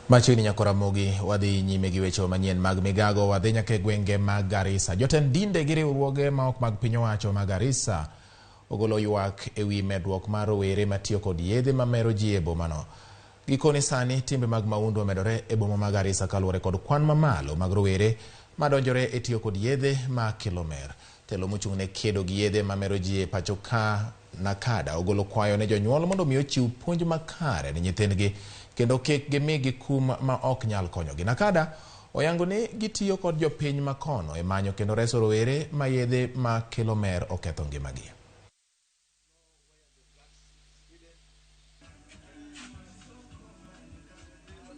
Machiegni nyakora Ramogi, wadhi nyime gi weche manyien mag migago. Wadhi nyaka e gwenge mag Garissa. Jotend dinde gi riwruoge ma ok mag piny owacho ma Garissa ogolo ywak ewi medruok mar rowere matiyo kod yedhe mamero ji e bomano. Gikone sani timbe mag mahundu omedore e boma ma Garissa kaluwore kod kwan mamalo mag rowere madonjore e tiyo kod yedhe ma kelo mer. Telo mochung' ne kedo gi yedhe mamero ji e pacho ka NACADA ogolo kwayo ne jonyuol mondo mi ochiw puonj makare ne nyithindgi kendo kik gimigi kum ma ok nyal konyogi. NACADA oyango ni gitiyo kod jopiny makono e manyo kendo reso rowere ma yedhe ma kelo mer oketho ngimagi.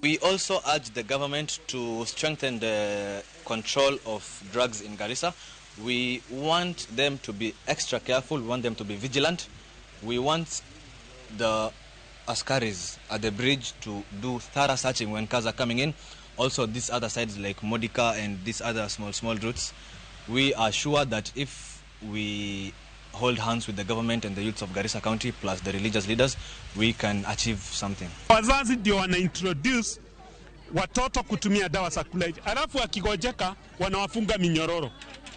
We also urge the government to strengthen the control of drugs in Garissa. We want them to be extra careful. We want them to be vigilant. We want the askaris at the bridge to do thorough searching when cars are coming in. Also, these other sides like Modica and these other small, small routes. We are sure that if we hold hands with the government and the youths of Garissa County plus the religious leaders, we can achieve something. Wazazi ndio wana introduce watoto kutumia dawa za kulevya, alafu wakigonjeka wanawafunga minyororo.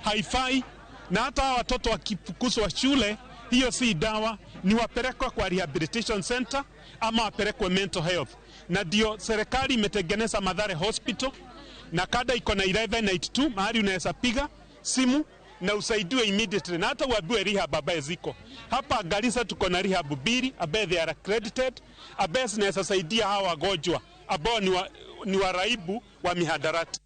Haifai. Na hata hawa watoto wakifukuzwa shule, hiyo si dawa, ni wapelekwe kwa rehabilitation center ama wapelekwe mental health. Na ndio serikali imetengeneza Mathare Hospital na kada iko na 1192 mahali unaweza piga simu na usaidiwe immediately, na hata uambiwe rehab ambaye ziko hapa Garissa. Tuko na rehab mbili ambaye they are accredited, ambaye zinaweza saidia hawa wagonjwa ambao ni waraibu wa mihadarati.